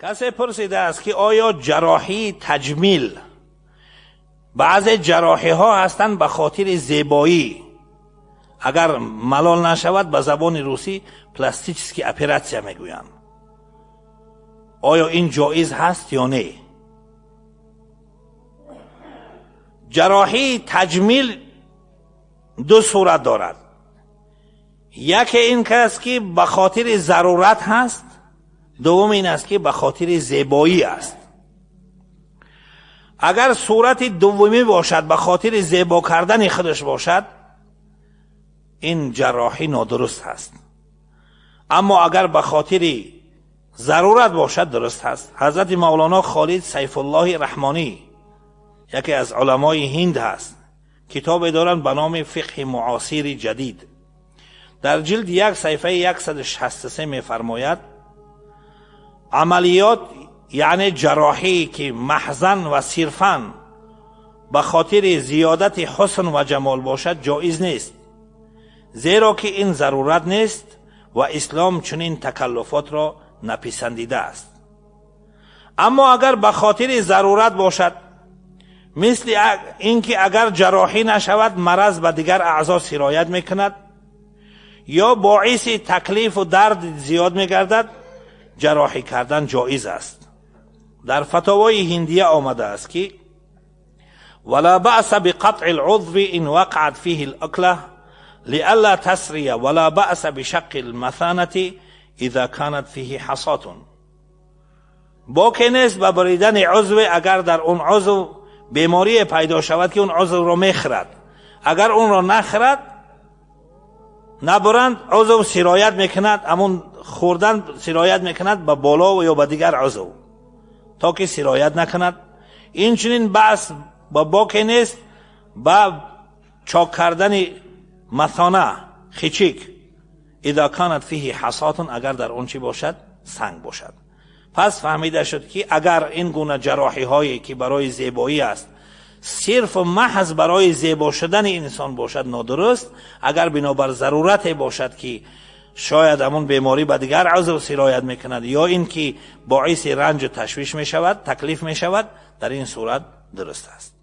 Касе пурсидааст, ки оё ҷарроҳии таҷмил, баъзе ҷарроҳиҳо ҳастанд ба хотири зебоӣ, агар малол нашавад, ба забони русӣ пластический операция мегӯянд, оё ин ҷоиз ҳаст ё не? Ҷарроҳии таҷмил ду сурат дорад. Яке ин аст, ки ба хотири зарурат ҳаст, дуввум ин аст, ки ба хотири зебоӣ аст. Агар сурати дуввумӣ бошад, ба хотири зебо кардани худаш бошад, ин ҷарроҳӣ нодуруст ҳаст. Аммо агар ба хотири зарурат бошад, дуруст ҳаст. Ҳазрати Мавлоно Холид Сайфуллоҳи Раҳмонӣ яке аз уламои ҳинд ҳаст, китобе доранд ба номи «Фиқҳи муосири ҷадид». Дар ҷилди 1, саҳифаи 163 мефармояд: амалиёт, яъне ҷарроҳие, ки маҳзан ва сирфан ба хотири зиёдати ҳусн ва ҷамол бошад, ҷоиз нест, зеро ки ин зарурат нест ва ислом чунин такаллуфотро написандидааст. Аммо агар ба хотири зарурат бошад, мисли ин ки агар ҷарроҳӣ нашавад, мараз ба дигар аъзо сироят мекунад ё боиси таклифу дард зиёд мегардад, ҷарроҳӣ кардан ҷоиз аст. Дар фатовои ҳиндия омадааст, ки ولا بأس بقطع العضو إن وقعت فيه الأكلة لئلا تسري، ولا بأس بشق المثانة إذا كانت فيه حصاة. боке нест ба буридани узве, агар дар он узв беморие пайдо шавад, ки он узвро мехӯрад. Агар онро нахӯрад, набуранд, узв сироят мекунад, ҳамун хӯрдан сироят мекунад ба боло ё ба дигар узв, то ки сироят накунад. Инчунин баъс ба боке нест ба чок кардани масона, хичик، إذا كانت فيه حصاة، агар дар он чӣ бошад? Санг бошад. Пас фаҳмида шуд, ки агар ин гуна ҷарроҳиҳое, ки барои зебоӣ аст, сирфу маҳз барои зебо шудани инсон бошад, нодуруст. Агар бинобар зарурате бошад, ки шояд ҳамун беморӣ ба дигар узв сироят мекунад ё ин ки боиси ранҷу ташвиш мешавад, таклиф мешавад, дар ин сурат дуруст аст.